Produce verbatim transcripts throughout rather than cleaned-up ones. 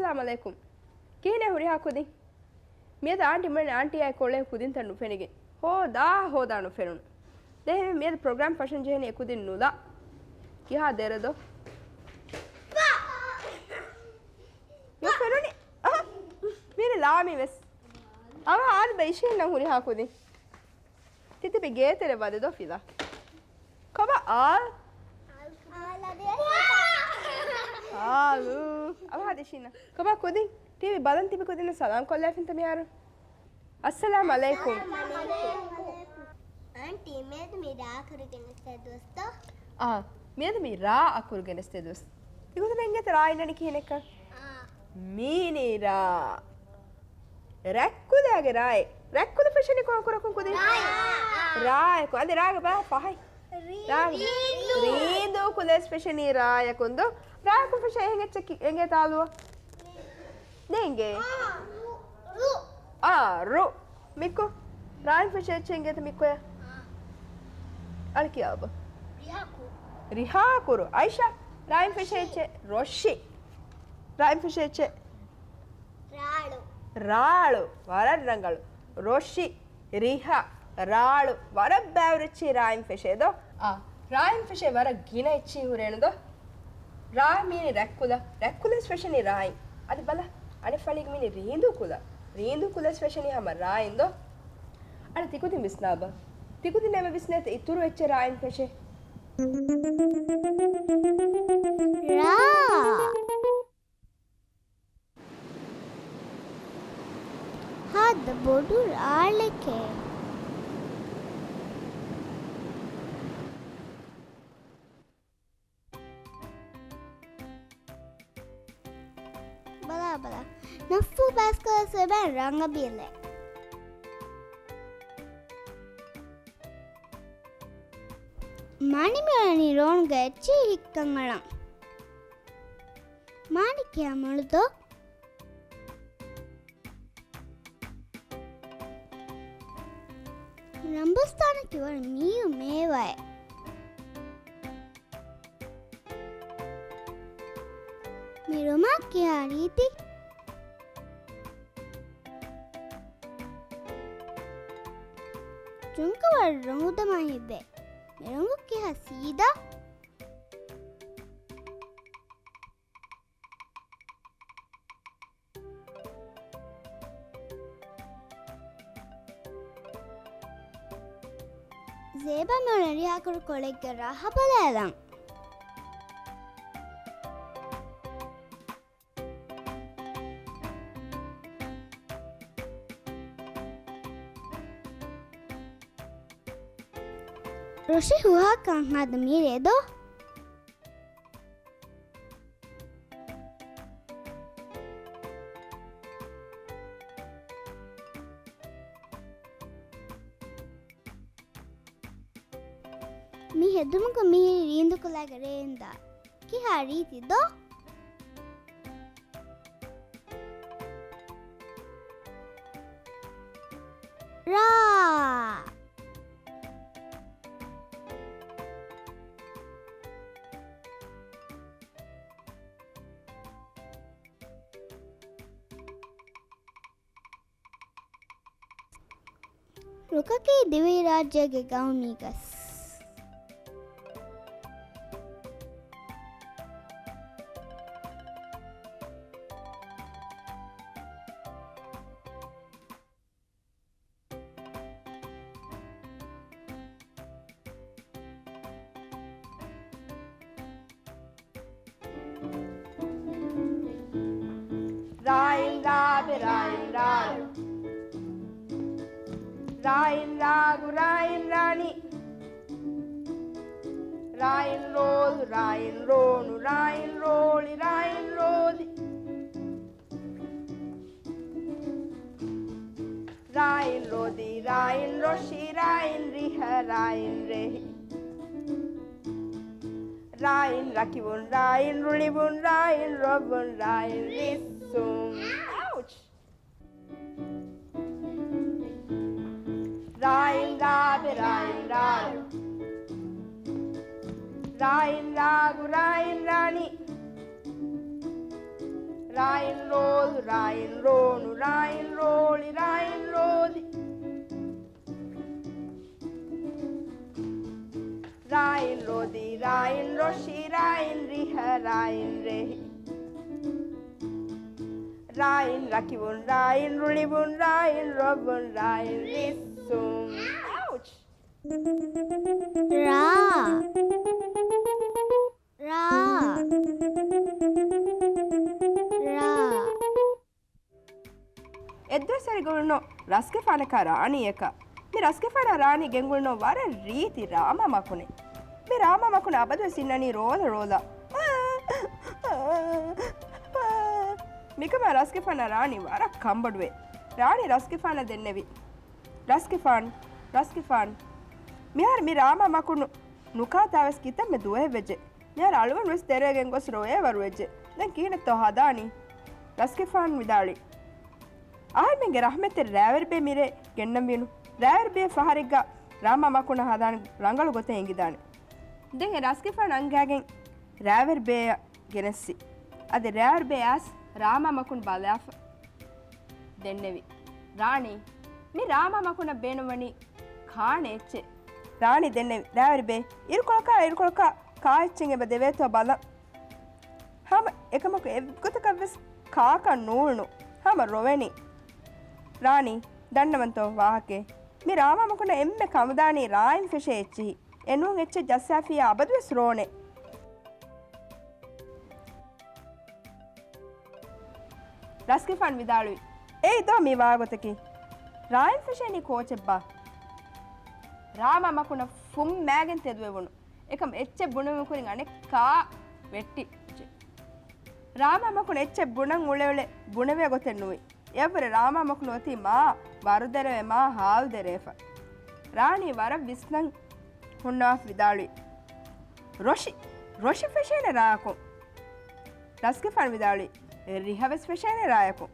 އައްސަލާމު ޢަލައިކުމް. ކިހިނެއް ހުރިހާ ކުދިން؟ މިއަދު އާންޓީ މުޅިން އާންޓީއާއި ކޮޅެއް ކުދިންތައް ނުފެނިގެން. ހޯދާ ހޯދާ ނުފެނުނު. ދެން މިއަދު ޕްރޮގްރާމް ފަށަން ޖެހެނީ އެ ކުދިން ނުލާ. ކިހާ ދެރަދޯ؟ ނުފެނުނީ. އަހަ. މީރި ލާމީ ވެސް. އަވަހަށް އާދެބަ އިށީންނަން ހުރިހާ ކުދިން. ތިތިބި ގޭތެރެ ވަދެދޯ ފިލާ. ކޮބާ އާ؟ އާލު. އަވަހަށް އިށީންނަން. ކޮބާ ކުދިން؟ ޓީވީ ބަލަން ތިބި ކުދިންނަށް ސަލާމް ކޮށްލާފިންތަ މިހާރު؟ އައްސަލާމު ޢަލައިކުމް. އަންޓީ، މިއަދު މި ރާ ކުރިގެން އިސްތަ ދުވަސްތޯ؟ އާ، މިއަދު މި ރާ އަކުރުގެނެސް ދެ ދުވަސް. ތިގުދުން އެނގޭތަ ރާ އިންނަނީ ކިހިނެއްކަން؟ އާ. މީނީ ރާ. ރަތްކުލައިގެ ރާއެއް. ރަތްކުލަ ފެށެނީ ކޮން ކުރަކުން ކުދިން؟ ރާ. ރާއަކު. އަދި ރާގެ ބާ ފަހަތް. ރީ-، ރާ-، ރީނދޫ. ރީނދޫ ކުލައިސް ފެށެނީ ރާއަކުން ދޯ. ރާއަކުން ފެށޭ އެހެން އެއްޗެއް ކި-، އެނގޭތަ އާލުއަށް؟ ނޭނގެ. އާ، ރު. މިކޮ. ރާއިން ފެށޭ އެއްޗެއް އެނގޭތަ މިކޮޔަށް؟ އަޅި ކިޔާބަ. ރިހާކުރު. އައިޝާ، ރާއިން ފެށޭ އެއްޗެއް. ރޮށި. ރާއިން ފެށޭ އެއްޗެއް. ރާޅު. ރާޅު. ވަރަށް ރަނގަޅު. ރޮށި. ރިހަ، ރާޅު، ވަރަށް ބައިވަރު އެއްޗިހި ރާއިން ފެށޭ ދޯ؟ އާ، ރާއިން ފެށޭ ވަރަށް ގިނަ އެއްޗިހި ހުރޭނު ދޯ؟ ރާ މީނީ ރަތްކުލަ، ރަތްކުލަސް ފެށެނީ ރާއިން. އަދި ބަލަ، އަނެއް ފަޅީގަ މީނީ ރީނދޫ ކުލަ. ރީނދޫ ކުލަސް ފެށެނީ ހަމަ ރާއިން ދޯ؟ އަދި ތިކުދިން ވިސްނާބަ. ތިކުދިން އެންމެ ވިސްނޭތަ އިތުރު އެއްޗެއް ރާއިން ފެށޭ. ރާ. ހާދަ ބޮޑު ރާޅެކޭ. ބަލާ، ބަލާ. ނަފޫ ބައިސްކަލަށް ސެބަ ރަނގަބިލެ. މާނި މިވަނީ ރޯންގެ އެއްޗިހި ހިއްކަން އަޅަން. މާނި ކިޔާ މޮޅު ދޯ؟ ރަނބުސްތާނަކީ ވަރަށް މީރު މޭވައެއް. މި ރުމާ ކިހާ ރީތި؟ ޖުންކަ ވަރަށް ރޮނގު ދަމާ ހިތްވޭ. މި ރޮނގު ކިހާ ސީދާ؟ ޒޭބާ މިއުޅެނީ ރިހާކުރު ކޮޅެއްގެ ރާހަ ބަލާލަން. ރޮށި ހުހާކަން ހާދަ މީރޭ ދޯ؟ މި ހެދުމުގަ މިހިރީ ރީނދުކުލައިގެ ރޭންދާ. ކިހާ ރީތި ދޯ؟ ރާ. ރުކަކީ ދިވެހިރާއްޖޭގެ ގައުމީ ގަސް. ރާއިން ރާބެ ރާއިން ރާޅު. ރާއިން ރާގު ރާއިން ރާނި. ރާއިން ރޯލު ރާއިން ރޯނު ރާއިން ރޯޅި ރާއިން ރޯލި. ރާއިން ރޯދި ރާއިން ރޮށި ރާއިން ރިހަ ރާއިން ރެހި. ރާއިން ރަކިވުން ރާއިން ރުޅިވުން ރާއިން ރޮއްވުން ރާއިން ރިއްސުން. އައުޗް! ރާއިން ރާބެ ރާއިން ރާޅު. ރާއިން ރާގު ރާއިން ރާނި. ރާއިން ރޯލު، ރާއިން ރޯނު، ރާއިން ރޯޅި، ރާއިން ރޯލި. ރާއިން ރޯދި، ރާއިން ރޮށި، ރާއިން ރިހަ، ރާއިން ރެހި. ރާއިން ރަކިވުން، ރާއިން ރުޅިވުން، ރާއިން ރޮއްވުން، ރާއިން ރިއްސުން. ރާ. ރާ. ރާ. އެއްދުވަސް އެރިގަނޑު ރަސްގެފާނަކާ ރާނީއަކާ. މި ރަސްގެފާނާ ރާނީ ގެންގުޅުނު ވަރަށް ރީތި ރާމާ މަކުނެއް. މި ރާމާ މަކުނަށް އަބަދުވެސް އިންނަނީ ރޯލަ ރޯލަ. މިކަމާ ރަސްގެފާނާ ރާނީ ވަރަށް ކަންބޮޑުވޭ. ރާނީ ރަސްގެފާނަށް ދެންނެވި. ރަސްގެފާން، ރަސްގެފާން. މިހާރު މި ރާމާ މަކުނު ނުކާތާވެސް ކިތަންމެ ދުވަހެއްވެއްޖެ. މިހާރު އަޅުގަނޑުވެސް ދެރަވެގެން ގޮސް ރޮވޭވަރުވެއްޖެ. ދެން ކިހިނެއްތޯ ހަދާނީ؟ ރަސްގެފާން ވިދާޅުވި. އަހަރުމެންގެ ރަޙްމަތްތެރި ރާވެރިބޭ މިރޭ ގެންނަންވީނު. ރާވެރިބޭ ފަހަރެއްގަ ރާމާ މަކުނަށް ހަދާނެ ރަނގަޅު ގޮތެއް އެނގިދާނެ. ދެން އެ ރަސްގެފާން އަންގައިގެން ރާވެރިބޭއަށް ގެނެއްސި. އަދި ރާވެރިބޭ އައިސް ރާމާ މަކުނު ބަލާފަ ދެންނެވި. ރާނީ، މި ރާމާ މަކުނަށް ބޭނުންވަނީ ކާނެ އެއްޗެއް. ރާނީ ދެންނެވި. ރާވެރިބޭ، އިރުކޮޅަކާ، އިރުކޮޅަކާ ކާ އެއްޗެއް އެބަ ދެވޭތޯ ބަލަން. ހަމަ އެކަމަކު އެއްގޮތަކަށްވެސް ކާކަށް ނޫޅުނު. ހަމަ ރޮވެނީ. ރާނީ، ދަންނަވަންތޯ ވާހަކައެއް. މި ރާމާ މަކުނަށް އެންމެ ކަމުދާނީ ރާއިން ފެށޭ އެއްޗެހި. އެނޫން އެއްޗެއް ޖައްސާފިއްޔާ އަބަދުވެސް ރޯނެ. ރަސްގެފާން ވިދާޅުވި. އެއީ ދޯ މި ވާގޮތަކީ. ރާއިން ފެށޭނީ ކޯޗެއްބާ؟ ރާމާ މަކުނަށް ފުއްމާގެން ތެދުވެވުނު. އެކަމް އެއްޗެއް ބުނެވުމުގެ ކުރިން އަނެއްކާ ވެއްޓިއްޖެ. ރާމާ މަކުނަށް އެއްޗެއް ބުނަން އުޅެއުޅެ ބުނެވޭ ގޮތެއް ނުވި. އެއަށްވުރެ ރާމާ މަކުނު އޮތީ މާ ވަރުދެރަވެ މާ ހާލުދެރަވެފަ. ރާނީ ވަރަށް ވިސްނަން ހުންނަވާފަ ވިދާޅުވި. ރޮށި، ރޮށި ފެށޭނެ ރާއަކުން. ރަސްގެފާން ވިދާޅުވި. ރިހަވެސް ފެށޭނެ ރާއަކުން.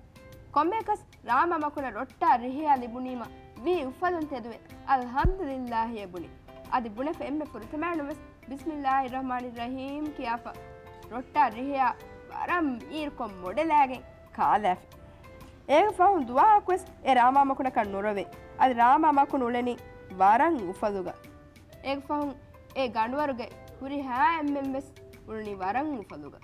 ކޮންމެއަކަސް ރާމާ މަކުނަށް ރޮއްޓާ ރިހިއާ ލިބުނީމަ ވީ އުފަލުން ތެދުވެ އަލްޙަމްދުލިއްލާހި އެބުނި. އަދި ބުނެފަ އެންމެ ފުރަތަމައިނުވެސް ބިސްމިއްލާހި ރަޙްމާނި ރަޙީމް ކިޔާފަ ރޮއްޓާ ރިހިއާ ވަރަށް އީރުކޮށް މޮޑެލާގެން ކާލާފި. އޭގެ ފަހުން ދުވަހަކުވެސް އެ ރާމާ މަކުނަކަށް ނުރޮވެ. އަދި ރާމާ މަކުނު އުޅެނީ ވަރަށް އުފަލުގަ. އޭގެ ފަހުން އެ ގަނޑުވަރުގެ ހުރިހާ އެންމެންވެސް އުޅުނީ ވަރަށް އުފަލުގަ.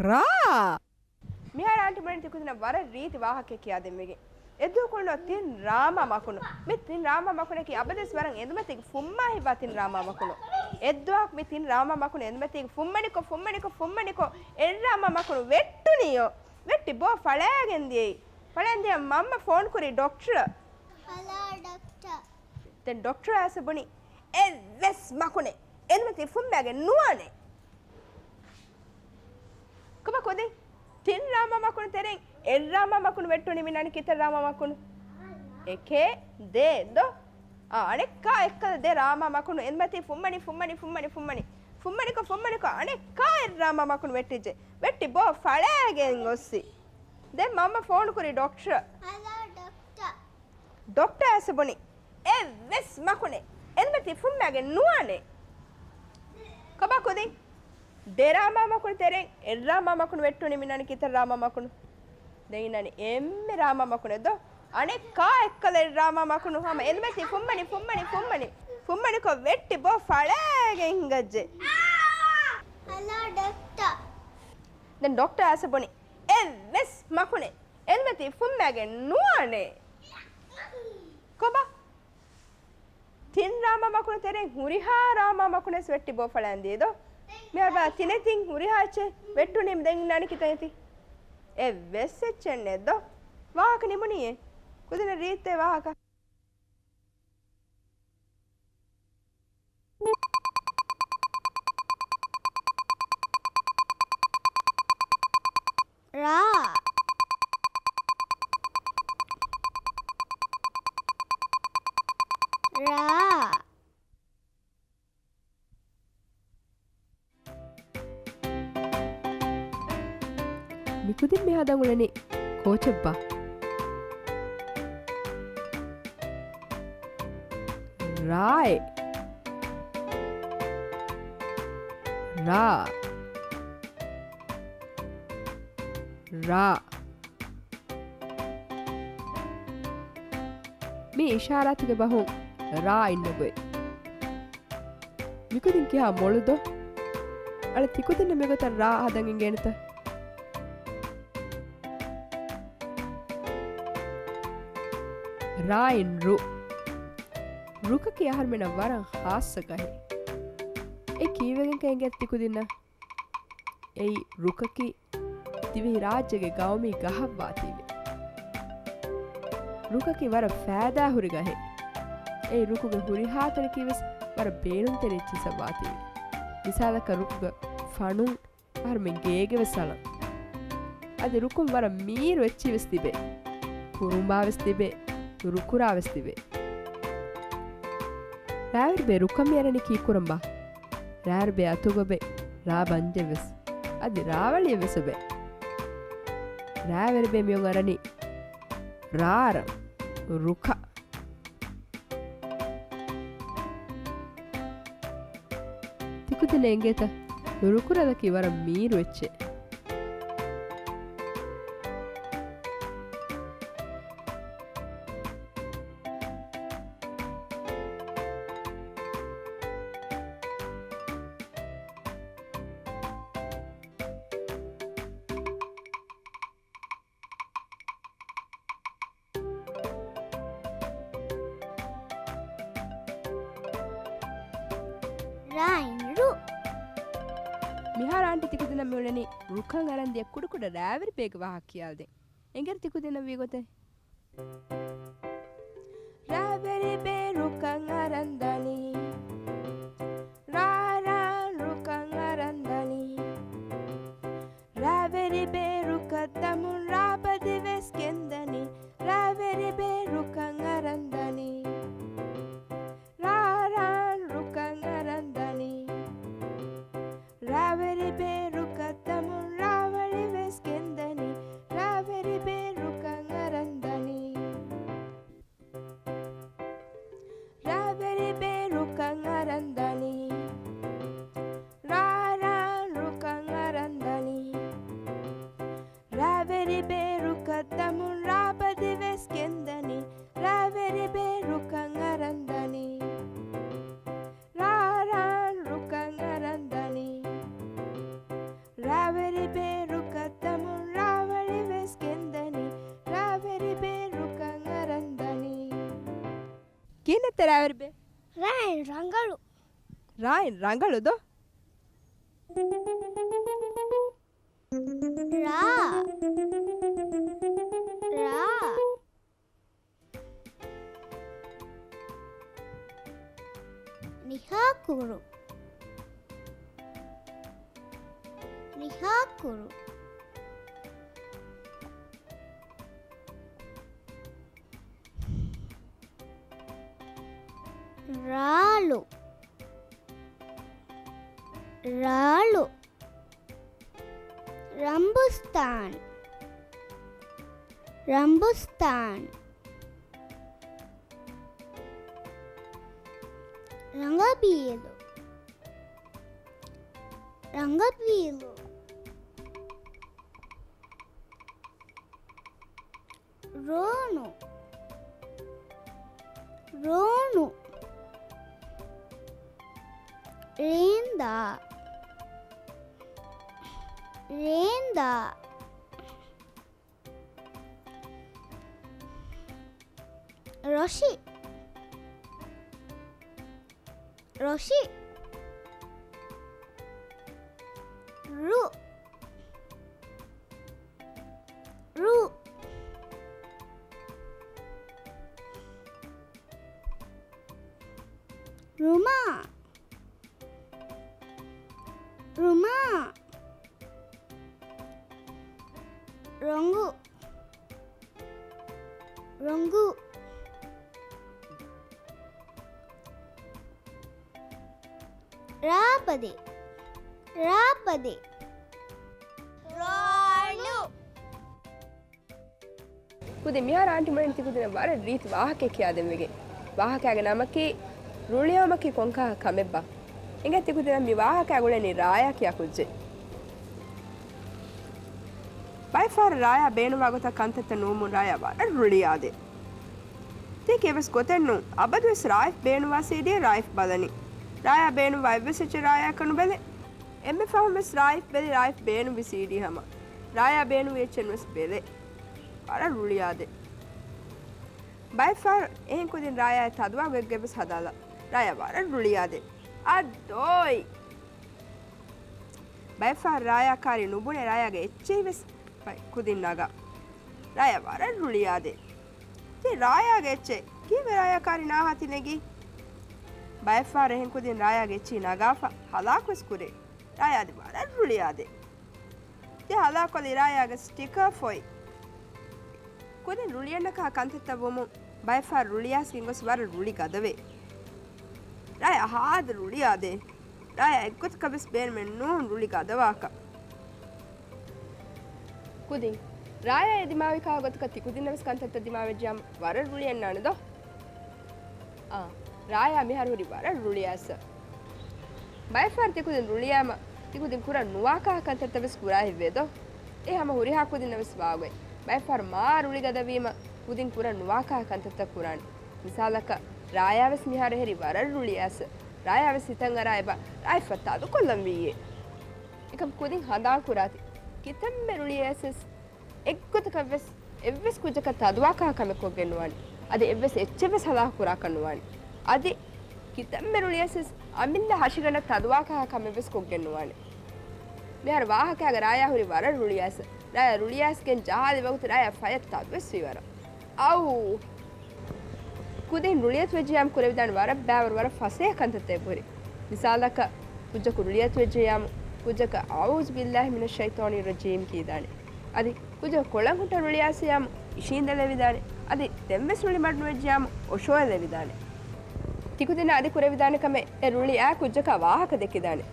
ރާ. މިހާރު އާންޓި ބުނަނީ ތިކުދިންނަށް ވަރަށް ރީތި ވާހަކައެއް ކިޔާދެންވެގެން. އެއްދުވަހަކު އުޅުނު ތިން ރާމާ މަކުނު. މި ތިން ރާމާ މަކުނަކީ އަބަދުވެސް ވަރަށް އެނދުމަތީގެ ފުއްމާ ހިއްވާ ތިން ރާމާ މަކުނު. އެއްދުވަހަކު މި ތިން ރާމާ މަކުނު އެނދުމަތީގެ ފުއްމަނިކޮށް، ފުއްމަނިކޮށް، ފުއްމަނިކޮށް އެއް ރާމާ މަކުނު ވެއްޓުނީޔޯ. ވެއްޓި ބޯ ފަޅައިގެން ދިޔައީ. ފަޅައިގެން ދިޔަ މަންމަ ފޯން ކުރީ ޑޮކްޓަރަށް. ހަލޯ ޑޮކްޓަރ. ދެން ޑޮކްޓަރ އައިސް ބުނި އެއްވެސް މަކުނެއް އެނދުމަތީ ފުއްމާގެން ނުވާނެ. ކޮބާ ކުދިން؟ ތިން ރާމާ މަކުނު ތެރެއިން އެއް ރާމާ މަކުނު ވެއްޓުނީ މި ނަން ކިތައް ރާމާ މަކުނު؟ އެކޭ ދޭ ދޯ. އާ، އަނެއްކާ އެއްކަލަ ދެ ރާމާ މަކުނު އެނދުމަތީ ފުއްމަނި، ފުއްމަނި، ފުއްމަނި، ފުއްމަނި. ފުއްމަނިކޮށް، ފުއްމަނިކޮށް އަނެއްކާ އެއް ރާމާ މަކުނު ވެއްޓިއްޖެ. ވެއްޓި ބޯ ފަޅައިގެން ގޮއްސި. ދެން މަންމަ ފޯނު ކުރި ޑޮކްޓަރަށް. ހަލޯ ޑޮކްޓަރ. ޑޮކްޓަރ އައިސް ބުނި އެއްވެސް މަކުނެއް އެނދުމަތީ ފުއްމާގެން ނުވާނެ. ކޮބާ ކުދިން؟ ދެ ރާމާ މަކުނު ތެރެއިން އެއް ރާމާ މަކުނު ވެއްޓުނީ މި ނަން ކިތައް ރާމާ މަކުނު؟ ދެން އިންނަނީ އެންމެ ރާމާ މަކުނެއް ދޯ. އަނެއްކާ އެއްކަލަ އެއް ރާމާ މަކުނު ހަމަ އެނދުމަތީ ފުއްމަނި، ފުއްމަނި، ފުއްމަނި. ފުއްމަނިކޮށް ވެއްޓި ބޯ ފަޅައިގެން ހިނގައްޖެ. ހަލޯ ޑޮކްޓަރ. ދެން ޑޮކްޓަރ އައިސް ބުނި އެއްވެސް މަކުނެއް އެނދުމަތީ ފުއްމާގެން ނުވާނެ. ކޮބާ؟ ތިން ރާމާ މަކުނު ތެރެއިން ހުރިހާ ރާމާ މަކުނެސް ވެއްޓި ބޯ ފަޅައިގެން ދިޔައީ ދޯ. މިހާރު ބަލަ ތިނެތިން ހުރިހާ އެއްޗެއް ވެއްޓުނީ ދެން ނަން ކިތައް އެތި؟ އެއްވެސް އެއްޗެއް ނެތް ދޯ. ވާހަކަ ނިމުނީއޭ. ކުދިންނަށް ރީތި ވާހަކަ. ރާ. ރާ. މިކުދިން މި ހަދަން އުޅެނީ ކޯޗެއްބާ؟ ރާއެއް. ރާ. ރާ. މި އިޝާރާތުގެ ބަހުން ރާ އިންނަ ގޮތް. މިކުދިން ކިހާ މޮޅުދޯ؟ އަޅެ ތިކުދިންނަށް މިގޮތަށް ރާ ހަދަން އިނގޭނެތަ؟ ރާއިން ރު. ރުކަކީ އަހަރުމެންނަށް ވަރަށް ޚާއްޞަ ގަހެއް. އެ ކީއްވެގެން ކައިގެ ތިކުދިންނަށް؟ އެއީ ރުކަކީ ދިވެހިރާއްޖޭގެ ގައުމީ ގަހަށްވާތީވެ. ރުކަކީ ވަރަށް ފައިދާހުރި ގަހެއް. އެއީ ރުކުގެ ހުރިހާ ތަނަކީވެސް ވަރަށް ބޭނުންތެރި އެއްޗިހިސާބު ވާތީވެ. މިސާލަކަށް ރުކުގެ ފަނުން އަހަރުމެން ގޭގެވެސް އަޅަން. އަދި ރުކުން ވަރަށް މީރު އެއްޗިވެސް ތިބޭ. ކުރުނބާވެސް ތިބޭ. ރުކުރާވެސް ތިބޭ. ރާވެރިބޭ ރުކަށް މި އަރަނީ ކީއްކުރަންބާ؟ ރާވެރިބޭ އަތުގަ އޮބެ ރާ ބަންޖެއްވެސް. އަދި ރާވަޅިއެއްވެސް އޮބެ. ރާވެރިބޭ މިއޮން އަރަނީ ރާރަށް ރުކަށް. ތިކުދިންނަށް އެނގޭތަ؟ ރުކުރަލަކީ ވަރަށް މީރު އެއްޗެއް. ރާއިން ރު. މިހާރު އާންޓީ ތިކުދިންނަށް މިއުޅެނީ ރުކަން އަރަން ދިޔަ ކުޑަކުޑަ ރާވެރިބޭގެ ވާހަކަ ކިޔާދޭން. އެނގޭތަ ތިކުދިންނަށް ވީގޮތެއް؟ ރާވެރިބޭ ރުކަން އަރަން ދަނީ. ރާރާ ރުކަން އަރަން ދަނީ. ރާވެރިބޭ ރުކަށް ދަމުން ރާބަދިވެސް ގެންދަނީ. ރާވެރިބޭ ރުކަން އަރަން ދަނީ. ރާރާ ރުކަން އަރަން ދަނީ. ރާވެރިބޭ ރުކަށް ދަމުން ރާވަޅިވެސް ގެންދަނީ. ރާވެރިބޭ ރުކަން އަރަން ދަނީ. ރާވެރިބޭ ރުކަން އަރަން ދަނީ. ރާރާ ރުކަން އަރަން ދަނީ. ރާވެރިބޭ ރުކަށް ދަމުން ރާބަދިވެސް ގެންދަނީ. ރާވެރިބޭ ރުކަން އަރަން ދަނީ. ރާރާ ރުކަން އަރަން ދަނީ. ރާވެރިބޭ ރުކަށް ދަމުން ރާވަޅިވެސް ގެންދަނީ. ރާވެރިބޭ ރުކަން އަރަން ދަނީ. ކިހިނެއްތަ ރާވެރިބޭ؟ ރާއިން ރަނގަޅު. ރާއިން ރަނގަޅު ދޯ؟ ރާ. ރާ. ނިހާކުރު. ނިހާކުރު. ރާޅު. ރާޅު. ރަނބުސްތާން. ރަނބުސްތާން. ރަނގަބީލު. ރަނގަބީލު. ރޯނު. ރޯނު. ރޭނދާ. ރޭނދާ. ރޮށި. ރޮށި. ރު. ރު. ރުމާ. ރުމާ. ރޮނގު. ރޮނގު. ރާބަދި. ރާބަދި. ރޯނު. ކުދި މިހާރު އާންޓީ މުޅިން ތިކުދިންނަށް ވަރަށް ރީތި ވާހަކައެއް ކިޔާދެން ވެގެން. ވާހަކާގެ ނަމަކީ ރުޅިއައުމަކީ ކޮންކަހަ ކަމެއްބާ؟ އިނގޭ ތިކުދިންނަށް މި ވާހަކައާ ގުޅެނީ ރާޔާ ކިޔާ ކުއްޖެއް. ބައެއްފަހަރު ރާޔާ ބޭނުންވާ ގޮތަށް ކަންތައްތައް ނުވުމުން ރާޔާ ވަރަށް ރުޅިއާދޭ. ތީކީ އެއްވެސް ގޮތެއް ނޫން. އަބަދުވެސް ރާއިފް ބޭނުންވާ ސީޑީއެއް ރާއިފް ބަލަނީ. ރާޔާ ބޭނުންވާ އެއްވެސް އެއްޗެއް ރާޔާއަކަށް ނުބެލޭ. އެންމެ ފަހުން ވެސް ރާއިފް ބެލި ރާއިފް ބޭނުންވި ސީޑީ ހަމަ. ރާޔާ ބޭނުންވި އެއްޗެއް ނުވެސް ބެލޭ. ވަރަށް ރުޅިއާދޭ. ބައެއްފަހަރު އެހެން ކުދިން ރާޔާއަށް ތަދުވާ ގޮތްގައިވެސް ހަދާލާ. ރާޔާ ވަރަށް ރުޅިއާދޭ. އާ ދޯއި! ބައެއްފަހަރު ރާޔާ ކާރި ނުބުނެ ރާޔާގެ އެއްޗެހި ވެސް ބައި ކުދިން ނަގާ. ރާޔާ ވަރަށް ރުޅިއާދޭ. ތީ ރާޔާގެ އެއްޗެއް. ކީއްވެ ރާޔާ ކާރި ނާހާ ތި ނެގީ؟ ބައެއްފަހަރު އެހެން ކުދިން ރާޔާގެ އެއްޗިހި ނަގާފަ ހަލާކުވެސް ކުރޭ. ރާޔާ އަދި ވަރަށް ރުޅިއާދޭ. ތި ހަލާކޮށްލީ ރާޔާގެ ސްޓިކާ ފޮތް. ކުދިން ރުޅިއަންނަކާ ކަންތައްތައް ވުމުން ބައެއްފަހަރު ރުޅިއައިސް ގެންގޮސް ވަރަށް ރުޅި ގަދަވޭ. ރާޔާ ހާދަ ރުޅިއާދޭ. ރާޔާ އެއްގޮތަކަށް ވެސް ބޭނުމެއް ނޫން ރުޅި ގަދަވާކަށް. ކުދިން ރާޔާ އެ ދިމާވި ކާ ގޮތަކަށް ތިކުދިންނަށް ވެސް ކަންތައްތައް ދިމާވެއްޖިއްޔާމު ވަރަށް ރުޅިއަންނާނެ ދޯ؟ އާ، ރާޔާ މިހާރު ހުރީ ވަރަށް ރުޅިއައިސް. ބައެއްފަހަރު ތިކުދިން ރުޅިއައިމަ ތިކުދިން ކުރަން ނުވާކާ ކަންތައްތައް ވެސް ކުރާ ހެއްވޭ ދޯ؟ އެ ހަމަ ހުރިހާ ކުދިންނަށް ވެސް ވާގޮތް. ބައެއްފަހަރު މާ ރުޅި ގަދަވީމަ ކުދިން ކުރަން ނުވާކާ ކަންތައްތައް ކުރާނެ. މިސާލަކަށް، ރާޔާ ވެސް މިހާރު އެހެރީ ވަރަށް ރުޅިއައިސް. ރާޔާ ވެސް ހިތަށް އަރާ އެބަ ރާއިފްއަށް ތަދުކޮށްލަން ވީއޭ. އެކަމް ކުދިން ހަނދާން ކުރާތި. ކިތަންމެ ރުޅިއައިސް ވެސް އެއްގޮތަކަށް ވެސް އެއްވެސް ކުއްޖަކަށް ތަދުވާކާ ކަމެއް ކޮށްގެން ނުވާނެ. އަދި އެއްވެސް އެއްޗެއް ވެސް ހަލާކު ކުރާކަށް ނުވާނެ. އަދި ކިތަންމެ ރުޅިއައިސް ވެސް އަމިއްލަ ހަށިގަނޑަށް ތަދުވާކާ ކަމެއް ވެސް ކޮށްގެން ނުވާނެ. މިހާރު ވާހަކައިގަ ރާޔާ ހުރީ ވަރަށް ރުޅިއައިސް. ރާޔާ ރުޅިއައިސްގެން ޖަހާލި ވަގުތު ރާޔާ ފަޔަށް ތަދުވެސް ވީ ވަރަށް. އައު! ކުދިން ރުޅިއަތުވެއްޖިއްޔާމު ކުރެވިދާނެ ވަރަށް ބައިވަރު ވަރަށް ފަސޭހަ ކަންތައްތައް އެބަހުރި. މިސާލަކަށް، ކުއްޖަކު ރުޅިއަތުވެއްޖެއްޔާމު، ކުއްޖަކަށް "އައޫޒު ބިއްލާހި މިނައްޝައިޠާނި ރަޖީމް" ކީދާނެ. އަދި ކުއްޖަކު ކޮޅަން ހުއްޓަ ރުޅިއައިސްޔާމު އިށީނދެލެވިދާނެ. އަދި ދެންވެސް ރުޅި މަޑުނުވެއްޖެއްޔާމު އޮށޯވެލެވިދާނެ. ތިކުދިންނަށް އަދި ކުރެވިދާނެ ކަމެއް އެ ރުޅި އާ ކުއްޖަކާ ވާހަކަ ދެއްކިދާނެ.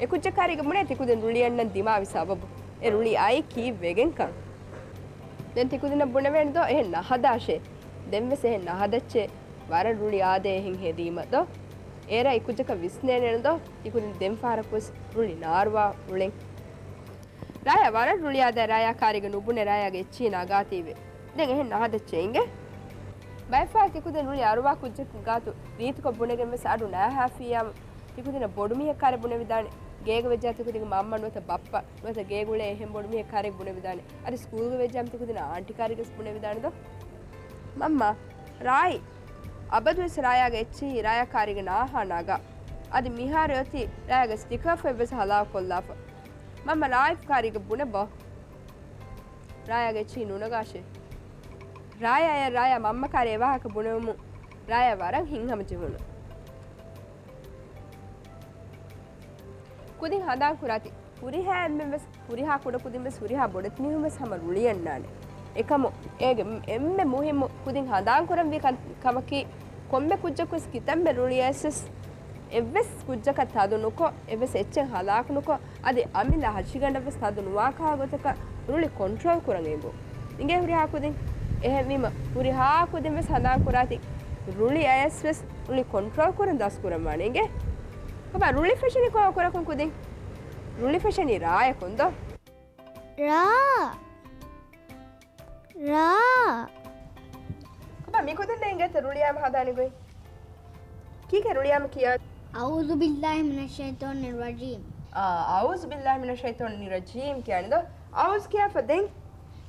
އެ ކުއްޖަކާރީގަ ބުނޭ ތިކުދިން ރުޅިއަންނަން ދިމާވި ސަބަބު. އެ ރުޅި އައީ ކީއްވެގެންކަން. ދެން ތިކުދިންނަށް ބުނެވޭނެ ދޯ އެހެން ނަހަދާށޭ. ދެންވެސް އެހެން ނަހަދައްޗޭ. ވަރަށް ރުޅި އާދޭ އެހެން ހެދީމަ ދޯ؟ އޭރަށް އެކުއްޖަކަށް ވިސްނޭނެނު ދޯ؟ ތިކުދިން ދެން ފަހަރަކުވެސް ރުޅި ނާރުވާ އުޅެން. ރާޔާ ވަރަށް ރުޅި އާދޭ، ރާޔާ ކާރީގަ ނުބުނެ ރާޔާގެ އެއްޗިހި ނަގާތީވެ. ދެން އެހެން ނަހަދައްޗޭ އިނގޭ. ބައެއްފަހަރު ތިކުދިން ރުޅި އަރުވާ ކުއްޖަކު ގާތު ރީތިކޮށް ބުނެގެން ވެސް އަޑު ނާހާފިއްޔާމު ތިކުދިނަށް ބޮޑުމީހެއް ކާރި ބުނެވިދާނެ. ގޭގަ ވެއްޖާ ތިކުދިންގެ މަންމަ ނުވަތަ ބައްޕަ ނުވަތަ ގޭގުޅޭ އެހެން ބޮޑުމީހެއް ކާރި ބުނެވިދާނެ. އަދި ސްކޫލްގަ ވެއްޖާމު ތިކުދިނަށް އާންޓި ކާރިގަސް ބުނެވިދާނެ ދޯ؟ މަންމާ، ރާއި! އަބަދުވެސް ރާޔާގެ އެއްޗިހި ރާޔާ ކާރީގަ ނާހާ ނަގާ. އަދި މިހާރު އޮތީ ރާޔާގެ ސްޓިކާ ފޮތް ވެސް ހަލާކު ކޮށްލާފަ. މަންމަ ރާއިފް ކާރީގަ ބުނެބަ. ރާޔާގެ އެއްޗިހި ނުނަގާށޭ. ރާޔާއަށް ރާޔާ މަންމަ ކާރި އެވާހަކަ ބުނެވުމުން ރާޔާ ވަރަށް ހިތްހަމަޖެހުނު. ކުދިން ހަނދާން ކުރާތި. ހުރިހާ އެންމެން ވެސް، ހުރިހާ ކުޑަކުދިން ވެސް، ހުރިހާ ބޮޑެތި މީހުން ވެސް ހަމަ ރުޅިއަންނާނެ. އެކަމު އޭގެ އެންމެ މުހިއްމު ކުދިން ހަނދާން ކުރަންވީ ކަން-، ކަމަކީ، ކޮންމެ ކުއްޖަކު ވެސް ކިތަންމެ ރުޅިއައިސް ވެސް، އެއްވެސް ކުއްޖަކަށް ތަދު ނުކޮށް، އެއްވެސް އެއްޗެއް ހަލާކު ނުކޮށް، އަދި އަމިއްލަ ހަށިގަނޑަށް ވެސް ތަދު ނުވާކާ ގޮތަކަށް ރުޅި ކޮންޓްރޯލް ކުރަން އެނގުން. އިނގޭ ހުރިހާ ކުދިން؟ އެހެންވީމަ، ހުރިހާ ކުދިން ވެސް ހަނދާން ކުރާތި، ރުޅި އަޔަސް ވެސް ރުޅި ކޮންޓްރޯލް ކުރަން ދަސް ކުރަން ވާނެ. އިނގޭ؟ ބަބާ، ރުޅި ފެށެނީ ކޮން ކުރަކުން ކުދިން؟ ރުޅި ފެށެނީ ރާޔަކުން ދޯ؟ ރާ. ރާ. ބަބާ، މި ކުދިންނަށް އިނގޭތަ ރުޅިއައިމަ ހަދާނެ ގޮތް؟ ކީކޭ ރުޅިއައިމަ ކިޔާ؟ އައޫޒު ބިއްލާހި މިނައްޝައިޠާނި ރަޖީމް. އާ، އައޫޒު ބިއްލާހި މިނައްޝައިޠާނި ރަޖީމް ކިޔާނެ ދޯ؟ އައޫޒު ކިޔާފަ ދެން.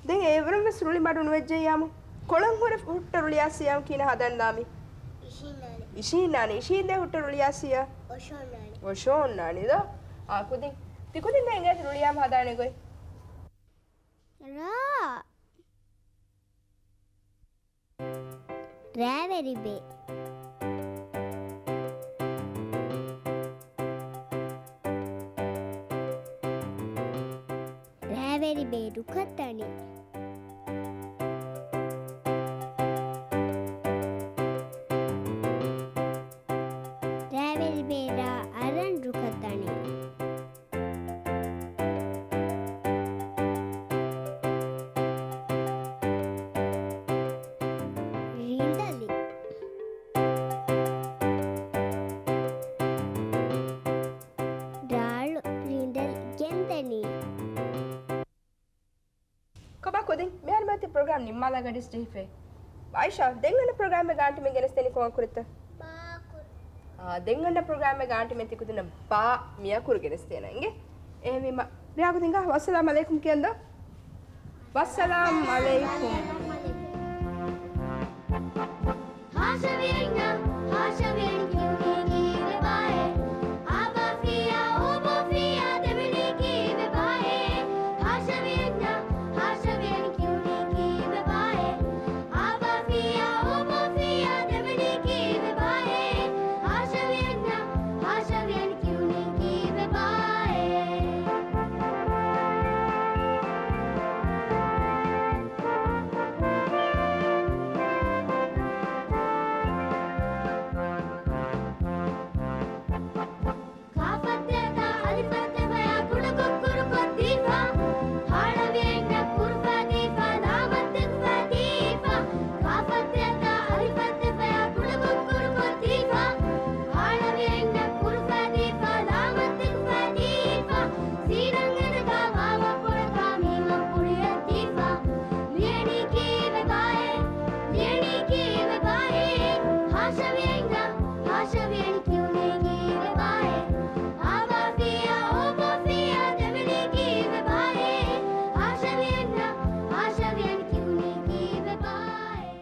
ދެން އެވަރުން ވެސް ރުޅި މަޑުނުވެއްޖެއްޔާމު. ކޮޅަން ހުރެ ހުއްޓަ ރުޅި އައިސްޔާމު ކިހިނެއް ހަދަން ދާމި؟ އިށީންނާނެ. އިށީންނާނެ. އިށީންދޭ ހުއްޓަ ރުޅި އައިސްޔާ؟ އޮށޯންނާނެ. އޮށޯންނާނެ ދޯ؟ އާ، ކުދިން. ތިކުދިންނަށް އިނގޭތަ ރުޅިއައިމަ ހަދާނެ ގޮތް؟ ރާ. ރައިވެރިބޭ. ރައިވެރިބޭ ރުކަށް ދަނީ. ރައިވެރިބޭ ރާ އަރަން ރުކަށް ދަނީ. ރިނދަލި. ޕްރޮގްރާމް ނިންމާލާ ގަޑިސް ޖެހިފައި. އާއިޝާ، ދެން އަންނަ ޕްރޮގްރާމްގެ އާންޓިމެން ގެނެސްދޭނީ ކޮން އަކުރެއްތަ؟ ބާ އަކުރު. އާ، ދެން އަންނަ ޕްރޮގްރާމްގެ އާންޓިމެން ތިކުދިންނަށް ބާ މި އަކުރު ގެނެސްދޭނަން އިނގޭ. އެހެންވީމަ، ރިޔާގު ތިންގާ ވައްސަލާމް އަލައިކުމް ކިޔަންދޯ. ވައްސަލާމް އަލައިކުމް. ހާޝަވިޔަންޏާ، ހާޝަވިޔަން ކިޔުނީ ކީއްވެ ބާއޭ؟ އާބާފިޔާ، އޯބޯފިޔާ، ދެމިނީ ކީއްވެ ބާއޭ؟ ހާޝަވިޔަންޏާ، ހާޝަވިޔަން ކިޔުނީ ކީއްވެ ބާއޭ؟ އާބާފިޔާ، އޯބޯފިޔާ، ދެމިނީ ކީއްވެ ބާއޭ؟ ހާޝަވިޔަންޏާ، ހާޝަވިޔަން ކިޔުނީ ކީއްވެ ބާއޭ؟ ކާފަށް ތާތަށް އަލިފަށް ތެފަޔާ ކުޑަކޮށް ކުރުކޮށްދީފަ. ހާޅަވިޔަންޏަށް ކުރުފަ ދީފަ، ލާމަށް ތެކުފަ ދީފަ. ކާފަށް ތާތަށް އަލިފަށް ތެފަޔާ ކުޑަކޮށް ކުރުކޮށްދީފަ. ހާޅަވިޔަންޏަށް ކުރުފަ ދީފަ، ލާމަށް ތެކުފަ ދީފަ. ސީނަށް އެދަކާ ވާވަށް ބޮޑަކާ މީމަށް ބުޅިއަށްދީފަ. ލިޔަނީ ކީއްވެ ބާއޭ؟ ލިޔަނީ ކީއްވެ ބާއޭ؟ ހާޝަވި